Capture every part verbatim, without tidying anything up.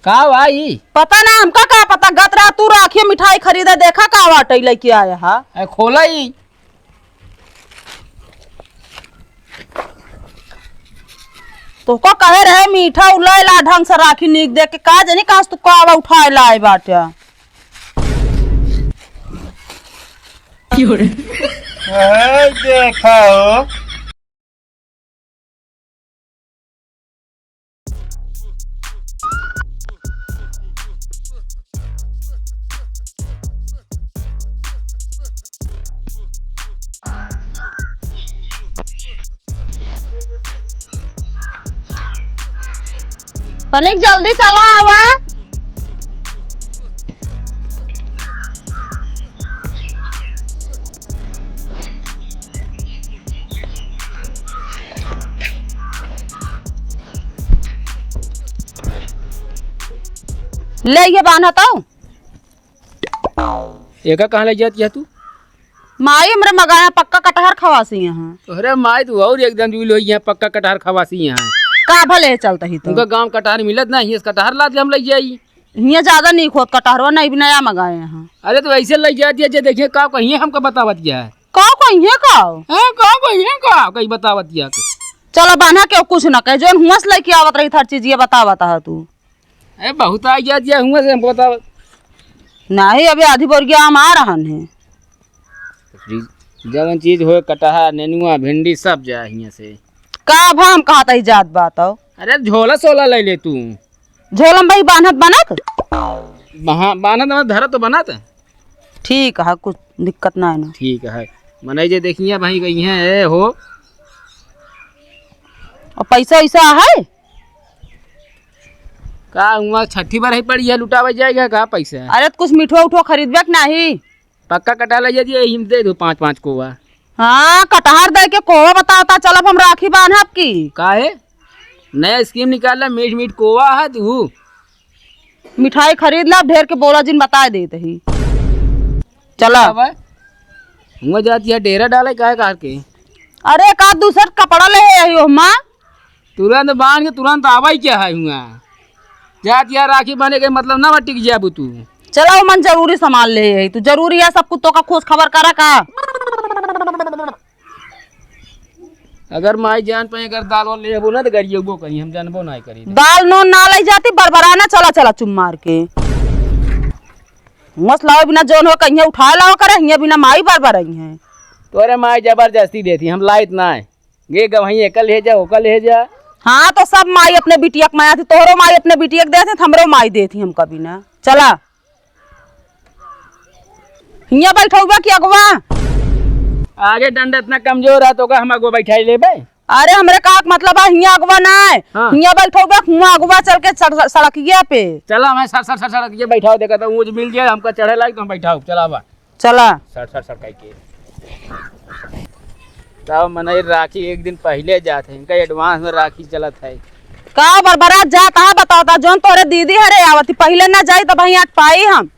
का भाई? पता ना, हमका का पता, गत रहा तू राखी मिठाई खरीदे, देखा का बाटे लइके आया हा। ए, खोला ई। तोहका कहे रहे मीठा उलाए ला ढंग से राखी नीक देख के, का जानी कहाँ से तू का उठाए लाए बाटे। ए, देखा हो। तनिक जल्दी चला आवा। ले ये बान्हा तो। एका कहाँ लइ जात हया तू? माई हमरे मगाया पक्का कटहर खवासी यहाँ। अरे माई, तू और एकदम जूल होई, यहाँ पक्का कटहर खवासी यहाँ। का भले चलत ही तो। उनका गाँव कटहर मिलत ना, हियाँ से कटहर लाद के हम लइ जाई। हियाँ ज्यादा नीक होत कटहरवा, नहीं भी नया मगाए यहाँ। अरे तो ऐसे लइ जात हया, जे देखिए का कहिए हमका बतावत हया। का कहिए का? हाँ, का कहिए का? कहीं बतावत हया के। चला बान्हा के कुछ ना कहे, जोन हुआँ से लइके आवत रही हर चीज ये बतावत हा तू। ए, बहुत आ गया दिया हुआँ से, हमको बताओ। नहीं, अभी आधी बोरिया आम आ रहन है। जवन चीज होए, कटहर, नेनुआ, भिंडी, सब जाए हियाँ से। का भा हम कहत ही जात बात हो? अरे, झोला सोला लइ ले तू। झोला में भाई बान्हत बनत? बहा-, बान्हत बनत, धरत तो बनत। ठीक है, कुछ दिक्कत ना है ना। ठीक है, मनई जे देखिए भाई गई हैं, ए हो। और पैसा वैसा है? का हुआँ छठी बार ही पड़ी है, लुटावे जाएगा का पैसा? अरे, तो कुछ मिठो उठो खरीदबे के नाही? पक्का कटहर लइ जाइए, यही में दे दो पाँच पाँच कोवा। हाँ, कटहर दे के कोवा बतावता, चलब हम राखी बान्हब की। काहे? नया scheme निकाला, मीठ मीठ कोवा है तू। मिठाई खरीद ला, ढेर के बोला जिन बताए देत ही। चला। अब हुआँ जात हया डेरा डाले काहे कार के? अरे, का दूसर कपड़ा ले आई हो माँ? तुरंत बांध के तुरंत आवा ही क्या है हुआँ? जात हया राखी बांधे के मतलब ना बा टिक जाबू तू। चला, वो मन जरूरी सामान ले आई, तू जरूरी है सब कुछ तो का खोज खबर करा का? अगर माई जान पाई, अगर दाल वाल लेबो ना तो गरियबो करी, हम जानबो ना करी। दाल नून ना लइ जाती, बरबराना चला, चला चुम मार के। मस लाओ बिना जौन हो कहिए उठा लाओ करे, हियाँ बिना माई बरबराई हैं। तोरे माई जबरदस्ती देती, हम लाइत ना है। ये गवही एका ले जा, ओका ले जा। हाँ, तो सब माई अपने बिटिया के माया थी, तोहरो माई अपने बिटिया के देती, हमरो माई देती हमका बिना। चला। हियाँ बैठौबा कि अगवा? आगे डंडा इतना कमजोर है, तो का हम अगवा बैठाई लेबे? अरे, हमरे कहा के मतलब है, हियाँ अगवा ना है। हाँ। हियाँ बैठौबा, हुआँ अगवा चल के सड़-, सड़किया पे। चला, मैं सड़-, सड़-, सड़-, सड़किया बैठाओ, देखा तो ऊँच मिल जाए, हमका चढ़े लायक तो हम बैठाओ, चला बा। चला। सड़, सड़, सड़ कह के। तब मनई राखी एक दिन पहिले जात है, इनका advance में राखी चलत है। का बरबरात जात है, बताओ ता, जौन तोरे दीदी हरे आवत ही, पहिले ना जाई तब हियाँ पाई हम।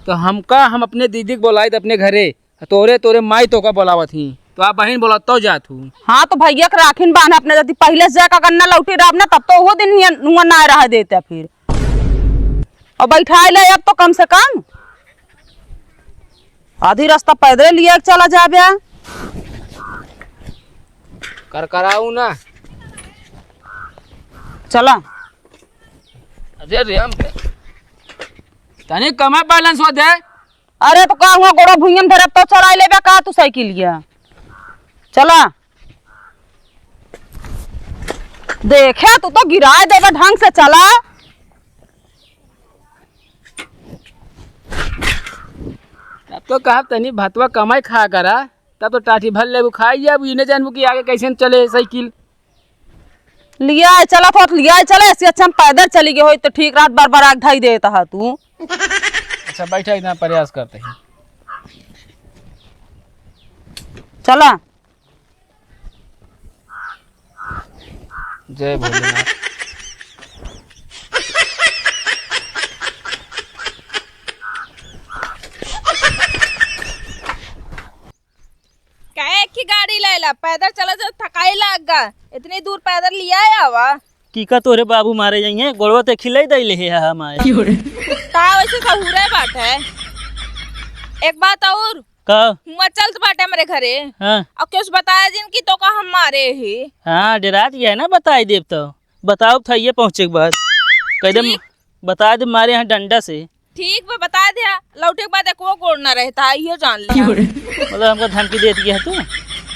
तो हमका, हम अपने दीदी के बोलाई त अपने घरे, तोरे, तोरे माई तोका बोलावत ही, तो आप बहिन बोला तो जात हूँ। हाँ, तो भैया के राखिन बांध अपने जति पहिले से जाए, अगर ना लौटी रहब ना, तब तो वो दिन हियाँ नुआ ना रह देते फिर। और बैठाए ले अब तो कम से कम। आधी रास्ता पैदले लिया के चला जाबे। करकराऊ ना। चला। अरे रे हम तनी कमे balance हो दे। अरे तो का हुआ, गोड़ा भुइयन धरब तो चढ़ाई लेबे का तू साइकिलिया? चला। देखे, तू तो गिराए देबे ढंग से, चला। तब तो कहब तनी भतवा कमाई खा करा, तब तो टाठी भर लेबू, खाई जाबू, ई न जानबू कि आगे कैसे चले साइकिल। लिया चला, थोत लिया चला, ऐसे अच्छा हम पैदल चली गए होई तो ठीक, रात बार बार आग धाई देता है तू। अच्छा बैठा, इतना प्रयास करते हैं। चला। जय भोलेनाथ। काहे एक ही गाड़ी लेला, पैदल चला चला थकाई लाग गा, इतनी दूर पैदल लिया आवा। की का तोरे बाबू मारे जाइए, गोड़वा ते खिलाई दई ले है हमारे। का वैसे सहुरे बात है। एक बात और, का? हुआ चलत बाटे हमरे घरे। हाँ। और कुछ बताया जिन कि तो का हम मारे ही। हाँ, डरात गया है ना, बताई देब तो। बताओ था ये पहुँचे के बाद। कह दे, ठीक। बता दे मारे यहाँ डंडा से। ठीक बा, बता दे, लौटे के बाद एको गोड़ ना रहता है, इहो जान ले। मतलब हमका धमकी देत गया है तू?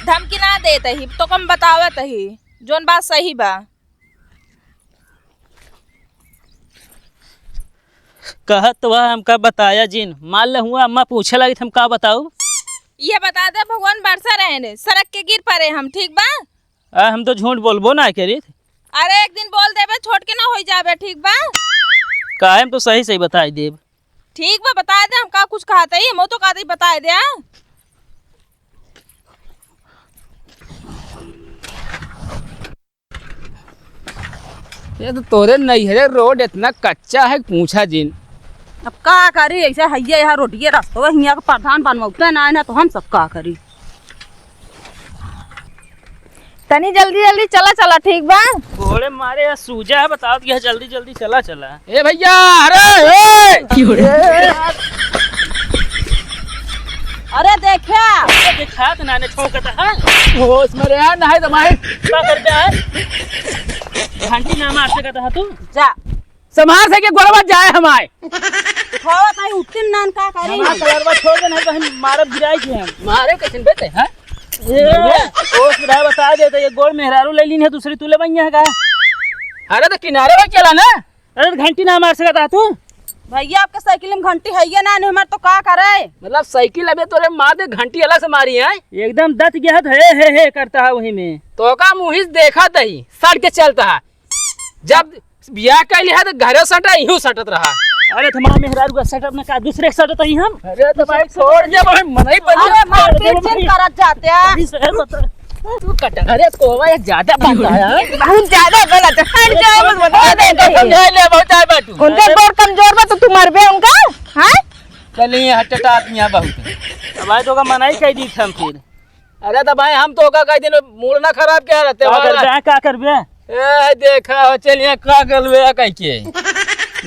धमकी ना देत ही, तो कम बतावत ही, जोन बात सही बा। कहत तो वह हमका बताया जिन, मान ले हुआ अम्मा पूछे लगी त हम का बताऊ? ये बता दे, भगवान बरसा रहे ने, सरक के गिर पड़े हम, ठीक बा? आ, हम तो झूठ बोलबो ना करी। अरे एक दिन बोल देबे, छोट के ना होई जाबे, ठीक बा? काहे, हम तो सही सही बताई देब। ठीक बा, बताई दे, हम का कुछ कहत ही, हम तो कहत ही बताई दे। ये तो तोरे नैहरे रोड इतना कच्चा है, पूछा जिन। अब का करी, ऐसे हइये यहाँ रोडिये रस्तो है, हियाँ के प्रधान बनवाते ना है ना, तो हम सब का करी। तनी जल्दी जल्दी चला चला, ठीक बा? घोड़े मारे या सूजा है, बताओ कि यह जल्दी जल्दी चला चला। ए भैया, अरे, ए! अरे देखा। अरे देखा तो नाने ठोकता है। होश में रहा, नहीं तो भाई। का करते हैं? घंटी ना मार सकता है तू। जा। समार से के गोड़वा जाए हमारे। उठावा ताई उठिन नान का करे? हमार कलरवा छोड़ दे, नहीं तो हम मारब गिराई के हम। मारे के चिन्हबे ते, हैं? ए, ओ सुधा बता दे, तो ये गोड़ मेहरारू ले लीन है, दूसरी तू ले बइया है का? अरे तो किनारे में चला ना। अरे तो घंटी ना मार सकता तू। भैया आपके साइकिल में घंटी है ये ना, नहीं हमार तो का करे? मतलब साइकिल अबे तोरे मार दे, घंटी अलग से मारी है। एकदम दत गया है तो हे हे हे करता है वही में। तो का मुहिस देखा तही, सड़ के चलता है। जब बियाह कइले है तो घरे सटा, इहू सटत रहा। अरे तुम्हारा मेहरारू का सटत ना का, दूसरे के सटत ही हम। अरे तो भाई छोड़ दे भाई, मनई बन अरे मारपीट जिन करत जाते हैं। अभी से बता। तू कट, अरे कोवा ये ज्यादा बनता है, हाँ? बहुत ज्यादा गलत है। हट जाए, बस बता दे कहीं। समझा ले, बहुत आए बाटू। उनके अरे गोड़ कमजोर बा तो तू मरबे उनका, हाँ? चलिए हट, टटा आदमी है बहुत। तो भाई तो का मनाई कह दी हम फिर। अरे तो भाई हम तो ओका कह दिन मूड ना खराब क्या रहते का वाला। करबे, का करबे? ए देखा हो, चलिए का करबे कह के।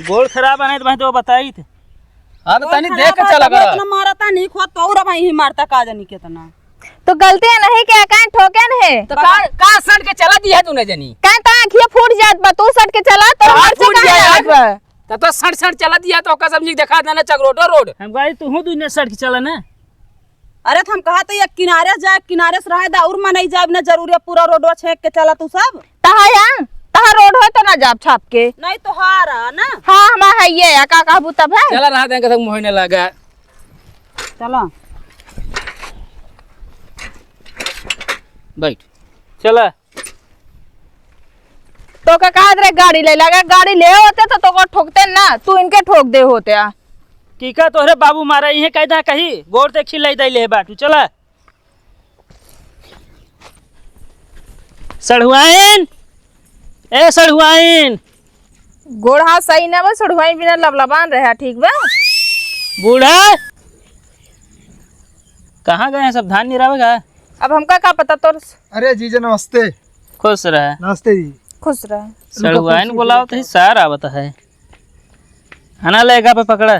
गोड़ खराब है नहीं तो भाई तो बताई थे। हाँ तो तनी देख के चला कर। इतना मारा था नहीं खोद तो और भाई ही मारता का जानी कितना। तो गलती है नहीं क्या, काहे ठोके न है? तो का, का सट के चला दिया तूने जनी? काहे ता आँखिया फूट जात बा, तू सट के चला तो कहाँ मर फूट चुका गया है यार? आज बा। तब तो सट सट चला दिया तो ओका समझी देखा देना चकरोटो रोड। हम कहा तू हूँ दुनिया सट के चला ना। अरे तो हम कहा तो ये किनारे जाए, किनारे से रहे दा और मनई जाए ना जरूरी है, पूरा रोडवा छेक के चला तू सब। तहा या, तहा रोड होय तो ना जाब छाप के। नहीं तो हारा ना। हाँ, हमार है ये, का कहबू तब है? चला रहा देंगे तक मोहिने लगा। चला। बैठ। चला। तो का कहत रहे गाड़ी ले लगा, गाड़ी ले होते तो तोका ठोकते ना, तू इनके ठोक दे होते आ। की का तोहरे बाबू मारा इहे कह दा कही, गोड़ ते खिलाई दई ले बाटू, चला। सढ़ुआइन, ए सढ़ुआइन। गोड़ हाथ सही ना बा, सढ़ुआइन बिना लबलबान रहा, ठीक बा? बूढ़ा, कहाँ गए हैं सब धान निरावे का? अब हमका का पता तोर। अरे जीजा नमस्ते। खुश रह। नमस्ते जी। खुश रह। सढ़ुआइन बोलावत ही सार आवत है। हना लेगा पे पकड़ा।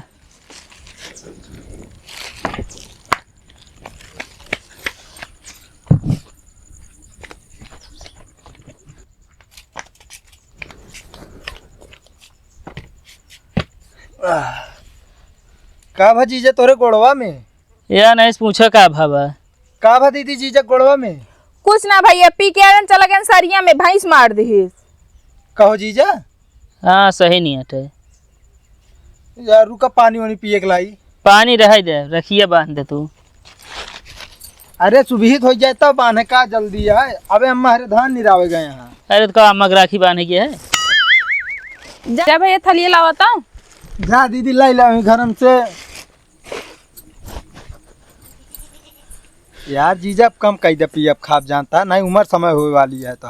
आह, का भा जीजा तोरे गोड़वा में? या नहीं पूछा का भा बा? का भा दीदी जीजा गोड़वा में? कुछ ना भैया, पी के आयन चला गए सरिया में, भैंस मार दिहिस। कहो जीजा? हाँ, सही नहीं हटे। यार, रुका, पानी वानी पिए के लाई। पानी रहे दे, रखिए बांध दे तू। अरे, सुबहित हो जाए तब बांधे, का जल्दी है? अबे अम्मा हरे धान निरावे गए हैं। अरे, तो का अम्मा के राखी बांधे के है? जा भैया, थलिए लावा तो। जा दीदी, लाई लावे घर में से। यार जीजा, अब कम कई दे, पी अब खाब जानता, नहीं उम्र समय होए वाली है तो।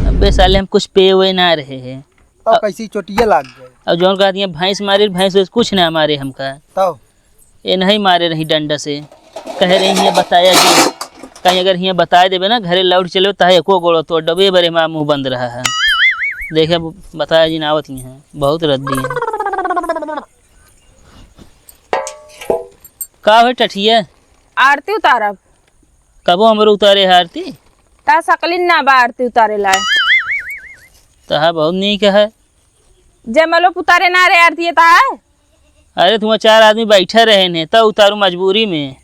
अबे साले, हम कुछ पे हुए ना रहे हैं। तो अब कैसी चोटिया लाग गए? अब जौन कहती है भैंस मारे, भैंस वैंस कुछ ना मारे हमका। तो? ये नहीं मारे रही डंडा से, कह रही है बताया जी, कहीं अगर हियाँ बताए देबे ना, घरे लौट चले, ताहे एको गोड़ो तोड़ डबे, बरे हमारा मुँह बंद रहा है। देखे, ब-, बताया जी ना आवत ही हैं, बहुत रद्दी है। का हो टठिया? आरती उतारब। कबो हमरो उतारे है आरती? ता सकलिन ना बा आरती उतारे लाए। तहा बहुत नीक है। जयमलो उतारे ना रे आरती ता है? अरे, तुम चार आदमी बैठे रहे ने, तब उतारू मजबूरी में।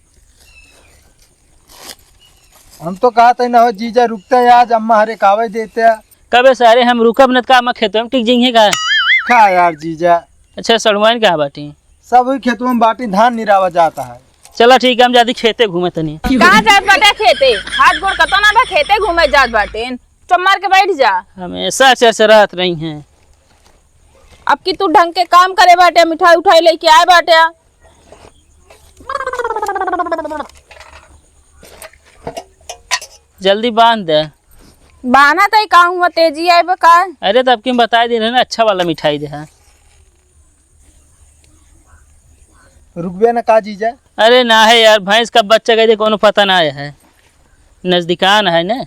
हम तो कहत ही ना हो जीजा, रुकते आज अम्मा हरे कावे देते। कबे सारे हम रुकब न, का अम्मा खेतवा में टिक जइहें का? का यार जीजा। अच्छा, सड़ुआइन कहाँ बाटी? सब वही खेतवा में बाटी, धान निरावा जाता है। चला ठीक है, हम जाती खेते घूमे तनी। कहाँ जात बाटे खेते? हाथ गोड़ कतो ना बा, खेते घूमे जात बाटे। चुप मार के बैठ जा। हमेशा चरचरात रही हैं। अब की तू ढंग के काम करे बाटे, मिठाई उठाई लेके आए बाटे। जल्दी बांध दे। बांधा तई का हुआ, तेजी आए बा का? अरे, तब की हम बताए दे रहे ना, अच्छा वाला मिठाई दे है। रुकबे ना का जीजा? अरे ना है यार, भैंस कब बच्चा कर दे, कोनो पता ना है, नजदीकान है ना।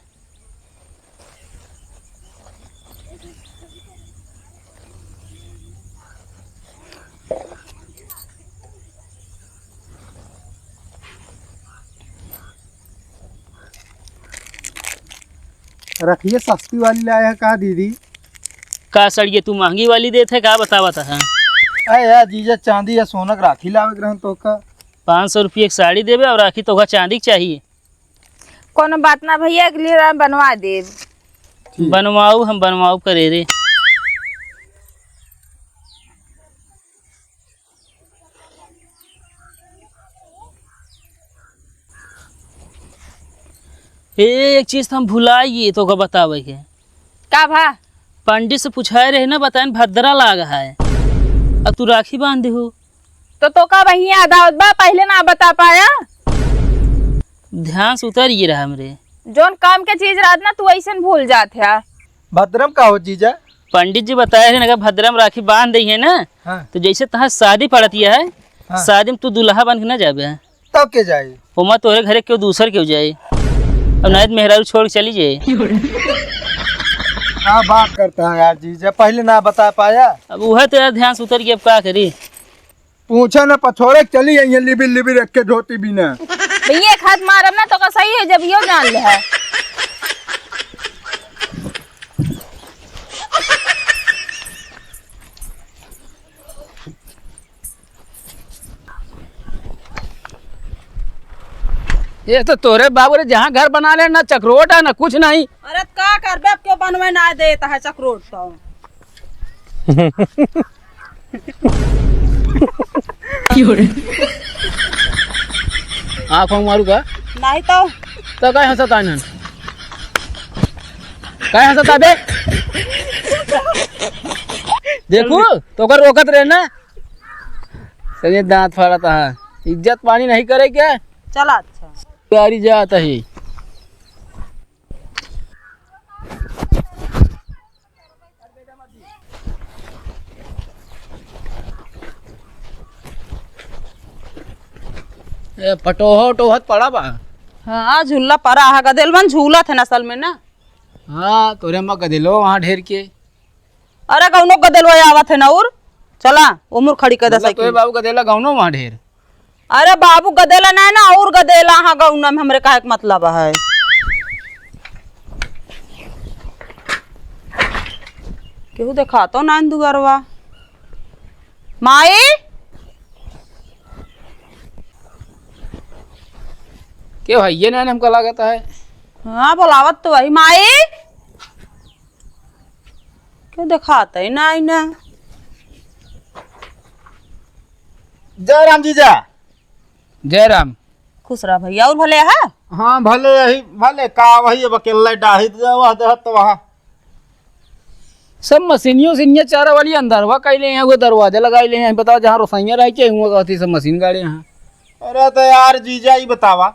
रखिए, सस्ती वाली लाया है का दीदी? का सड़िए, तू महंगी वाली देत है का, बतावत है? अरे यार जीजा, चांदी या सोना के राखी लावे के रहन तो का। पाँच सौ रुपये की साड़ी देबे और राखी तोका चांदी के चाहिए। कोनो बात ना भैया, अगली बार बनवा देब। ठीक। बनवाऊ, हम बनवाऊ करे रे। ए, एक चीज तो हम भुला गए तोका बतावे के। का भा? पंडित से पूछाए रहे ना, बताएन भद्रा लाग है, अब तू राखी बांध देहू। तो तोका वही याद आवत बा, पहिले ना बता पाया। ध्यान से उतर गई रहा हमरे। जौन काम के चीज रहत ना, तू ऐसन भूल जात है। भद्रम का हो जीजा? पंडित जी बताए रहे ना, अगर भद्रम राखी बांध दई है ना, हाँ। तो जैसे तहार शादी पड़त है, हाँ। शादी में तू दुल्हा बन के ना जाबे। तब के जाई? ओमा तोहरे घरे केहू दूसर केहू जाई। अब नाहीं तो मेहरारू छोड़ के चली जाई। का बात करता है यार जीजा, पहिले ना बता पाया। अब उहे तो यार ध्यान से उतर गई, अब का करी? पूछे ना पछोड़े चली आई है लिबिर लिबिर रख के धोती बिना। भैया एक हाथ मारब ना तो का सही है, जब यो जान ले है। ये तो तोरे बाबू रे, जहाँ घर बना ले ना चकरोट है ना कुछ नहीं। अरे का करबे, अब क्यों बनवे ना देता है चकरोट तो। क्यों रे? आँख वाँख मारू का? नहीं तो। तो काहे हंसत आनन? काहे हंसत आबे? देखू, तो कर रोकत रहे ना। सही दांत फाड़त है। इज्जत पानी नहीं करे क्या? चला अच्छा। प्यारी जात है। ए, पटोहो टोहत पड़ा बा। हाँ, झूला पड़ा है, गदेलवन झूलत है नसल में ना। हाँ, तोरे अम्मा गदेलो वहाँ ढेर के। अरे, गौनो गदेलवा आवत है ना और? चला, उमुर खड़ी कर दे मतलब, साइकिल। तोरे बाबू गदेला गौनो वहाँ ढेर। अरे बाबू, गदेला ना है ना, और गदेला, हाँ, गौना में हमरे काहे के मतलब है? केहू देखा तो ना दुआरवा। माई? के भाई, ये ना हमका लागत है। हाँ, बोलावत तो वही, माई। क्यों देखात है ना, आई ना। जय राम जीजा। जय राम। खुश रह भैया, और भले है? हाँ, भले यही, भले का वही अब अकेले डाही दे, वह देहत तो वहाँ। सब मशीनियों, सीनिया चारा वाली अंदर हुआ, कई ले हैं, वो दरवाजा लगाई ले हैं, बताओ, जहाँ रोसैया रह के हुआ कहती सब मशीन गाड़े हैं। अरे तो यार जीजा, ई बतावा,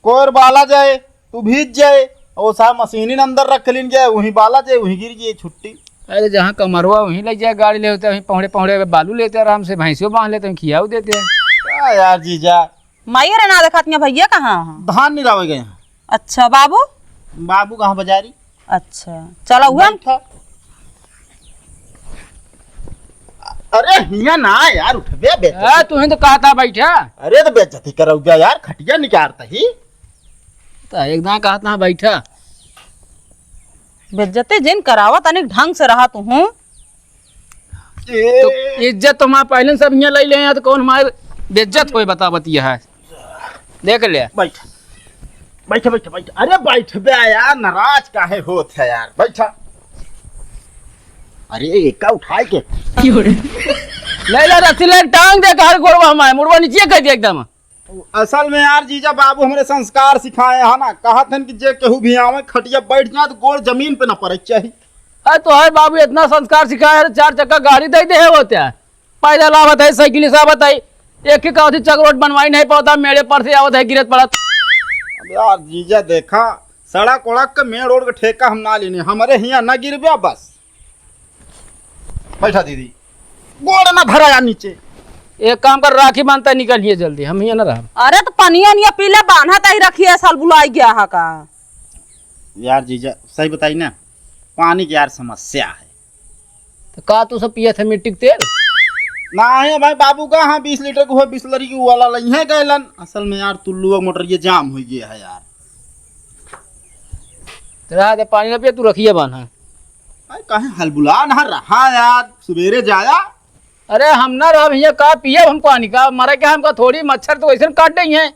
कोर बाला जाए, तू भीज जाए, और सा मशीनी अंदर रख लीन जाए, वहीं बाला जाए, वहीं गिर जाए, छुट्टी। अरे, जहाँ कमरवा वहीं लग जाए, गाड़ी ले होते, वहीं पहुँड़े पहुँड़े बालू लेते आराम से, भैंसियों बांध लेते, वहीं खियाऊ देते हैं। का यार जीजा? माई रे ना देखात, भैया कहाँ हैं? धान निरावे गए हैं। अच्छा, बाबू? बाबू कहाँ बाजारी? अच्छा, चला हुआ। बैठा। अरे हियाँ ना यार, उठबे बेइज्जती। ए, तुहीं तो कहत हा बैठा। अरे तो बेइज्जती करउबे यार, खटिया निकारत ही। तो एकदम कहत हा बैठा। बेइज्जती जिन करावा, तनिक ढंग से रहा तुहूँ। ए। तो इज्जत तो हमार पहिले सब हियाँ लइ ले हैं, तो कौन हमार बेइज्जत होए बतावत ही है। देख ले। बैठ, बैठ, बैठ, बैठ। अरे बैठ बे यार, नाराज काहे होत है यार, बैठ। अरे एका उठाए के। ले ले रस्सी, ले टांग दे, हर गोड़वा हमारे, मुड़वा नीचे कर दिया एकदम। असल में यार जीजा बाबू हमरे संस्कार सिखाए हैं ना, कहत हन कि जे केहू भी आवे खटिया बैठ जाए तो गोड़ जमीन पे ना पड़े के चाही। अरे तोहर बाबू इतना संस्कार सिखाए हैं, चार चक्का गाड़ी दे दे है वो त्या। पैदल आवत है, साइकिल से आवत है, एक ही कहत ही चकरोट बनवाई नहीं पावत है, मेरे पर से आवत है गिरत पड़त। अब यार जीजा देखा, सड़क उड़क के मेड़ रोड के ठेका हम ना लेने, हमरे हियाँ ना गिरबे बस। बैठा दीदी, गोड़ ना धरा यार नीचे। एक काम कर, राखी बांधता निकल हियाँ जल्दी, हम हियाँ ना रहब। अरे तो पनिया उनिया पी ले, बान्हा ताई रखिए, साल बुलाई गया है का? यार जीजा सही बताई ना, पानी की यार समस्या है। तो का तू सब पियत है मिट्टी के तेल? ना है भाई, बाबू का हाँ बीस लीटर के हुआ, बिसलरी के वाला लइहे गैलन। असल में यार टुल्लू मोटर ये जाम हो गया है यार। तेरा दे पानी ना पिया, तू रखिए बान्हा। भाई काहे हलबुला ना रहा यार, सुबेरे जाया। अरे हम ना रहब हियाँ, का पियब हम पानी का? मरे के हमका थोड़ी, मच्छर तो वैसे काट देइहैं।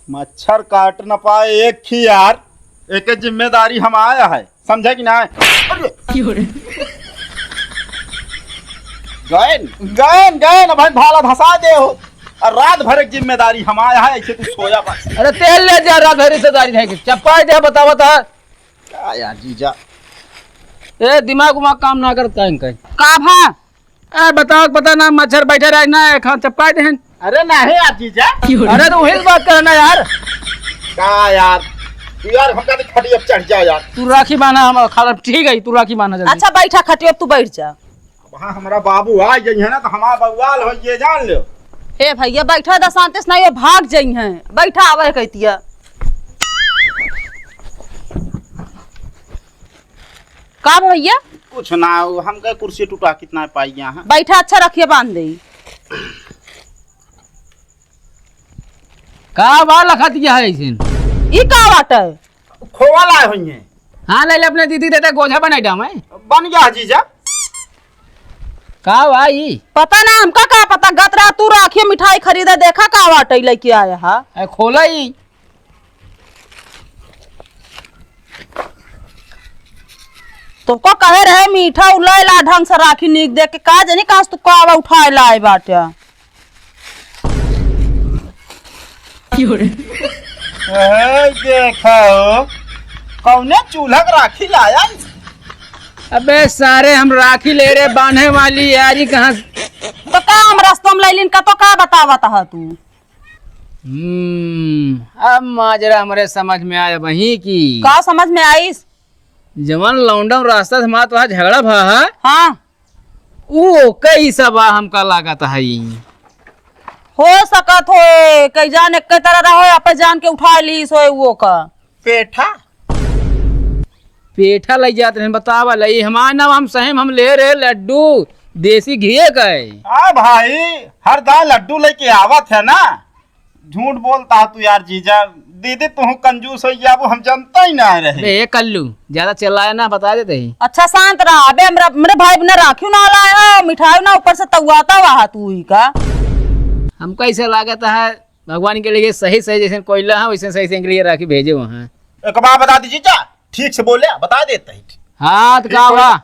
मच्छर काट न पाए एक ही यार, एक जिम्मेदारी हम आया है, समझे कि ना? अरे! गैन, गैन, गैन, भाई भाला धसा दे हो। और रात भर एक जिम्मेदारी हम आया है, ऐसे तू सोया बस। अरे तेल ले जा, रात भर रिश्तेदारी है कि चप्पा दे, बता, बता। का यार जीजा? ए, दिमाग उमाग काम ना करता है इनका। का भा? ए, बताओ, पता ना, मच्छर बैठे रहे ना, एक हाथ चपकाए देहन। अरे नहीं यार जीजा। अरे तो वही बात करना यार। का यार? तू यार हमका तो खटिया पे चढ़ जा यार। तू राखी बांधा, हम खाला ठीक है, तू राखी बांधा जल्दी। अच्छा बैठा खटिया पे, तू बैठ जा। अब हाँ हमरा बाबू आ गई है ना तो हमारा बवाल हो ये जान लो। हे भैया बैठा, दस शांति से नहीं वो भाग जाई हैं। बैठा आवे कहतिया। का भैया? कुछ ना, वो हमका कुर्सी टूटा कितना पाई गया है। बैठा, अच्छा रखिए, बांध दे। का बा लखत गया है इसिन? ई का बाटे? खोवा लाए हुई हैं। हाँ, ले ले, अपने दीदी देते गोझा बनाई डाम है। बन गया जीजा। का बा ई? पता ना, हमका का पता, गत रहा तू राखी मिठाई खरीदे, देखा का बाटे लेके आया है। ए, खोला ई। तोहका कहे रहे मीठा उलैला ढंग से राखी नीक देख के, का जानी कहाँ से तू कावा उठाए लाए बाटे। ए, देखा हो, कौने चूल्हा के राखी लाया? अबे सारे, हम राखी ले रहे बांधे वाली यारी कहाँ से? तो का हम रस्तों में लैलिन का, तो का बतावत ह तू? हम्म, अब माजरा हमरे समझ में आया वही की। का समझ में आइस? जवन लौंडा रास्ता से मात वहाँ झगड़ा भा है। हाँ। वो कई सब आ हमका लागत है। हो सकत हो, कई जान एक तरह रहो, आपे जान के उठा ली सोए वो का। पेठा? पेठा लइ जात रहे, बतावा लइ, हमार नाम हम सही में हम ले रहे लड्डू, देसी घी का है। आ भाई, हर दाय लड्डू लेके आवत है ना, झूठ बोलता है तू यार जीजा। दीदी तू कंजूस हो जाबू, हम जनता ही ना रहे। अबे ए कल्लू, ज्यादा चिल्लाया ना, बता देते ही। अच्छा शांत रहा। अबे हमरा, मेरे भाई ने राखी ना लाया है, मिठाई ना, ऊपर से तौआता हुआ है तू ही का। हमको ऐसे लागत है भगवान के लिए सही सही जैसे कोयला है वैसे सही सही के लिए राखी भेजे वहाँ। एक बार बता दीजिए क्या, ठीक से बोले, बता देता ही। हाथ का बा?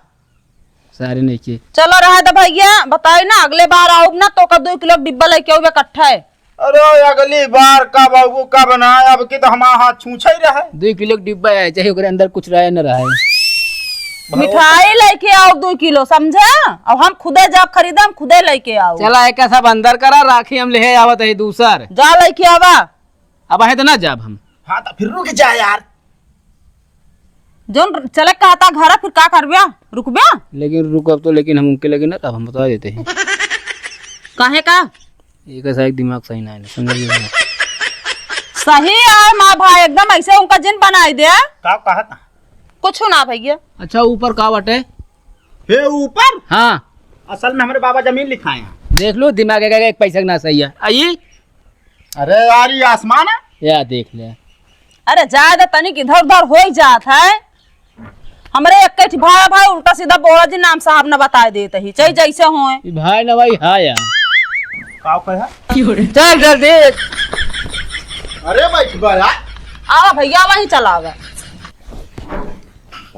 सारे नहीं के। चलो रहे तो भैया, बताई ना, अगले बार आऊब ना तो का दो किलो डिब्बा लेके आऊब इकट्ठा है। अरे अगली बार का बाबू का बनाए, अब की तो हमारा हाथ छूछा ही रहे। दो किलो के डिब्बा है, चाहे ओकरे अंदर कुछ रहे न रहे। मिठाई लेके आओ दो किलो, समझे? अब हम खुदे जाब खरीदे, हम खुदे लेके आओ। चला एक सब अंदर करा, राखी हम ले आवत है दूसर। जा लेके आवा। अब है तो ना जाब हम। हाँ तो फिर रुक जा यार। जौन चले कहता घर, फिर का करब्या? रुकब्या? लेकिन रुकब तो, लेकिन हम उनके लगे ना, तब हम बता देते हैं। काहे का? एक ऐसा एक दिमाग सही ना है, समझ गए ना? सही है माँ भाई, एकदम ऐसे उनका जिन बनाई दे। का कहत? कुछ ना भैया। अच्छा, ऊपर का बाटे? हे ऊपर? हाँ। असल में हमरे बाबा जमीन लिखाए हैं। देख लो, दिमाग है, एक पैसा के ना सही है। आई? अरे यार, ये आसमान है। या देख ले। अरे, जाए दे, तनिक इधर उधर हो ही जात है। हमरे एक ठे भाई, भाई उल्टा सीधा बोला जी, नाम साहब न बताए देत ही, चाहे जैसे होए। ई भाई ना भाई, हाँ यार। का कहे? चल जल्दी। अरे बैठ बा यार। आवा भैया, वहीं चला आवा।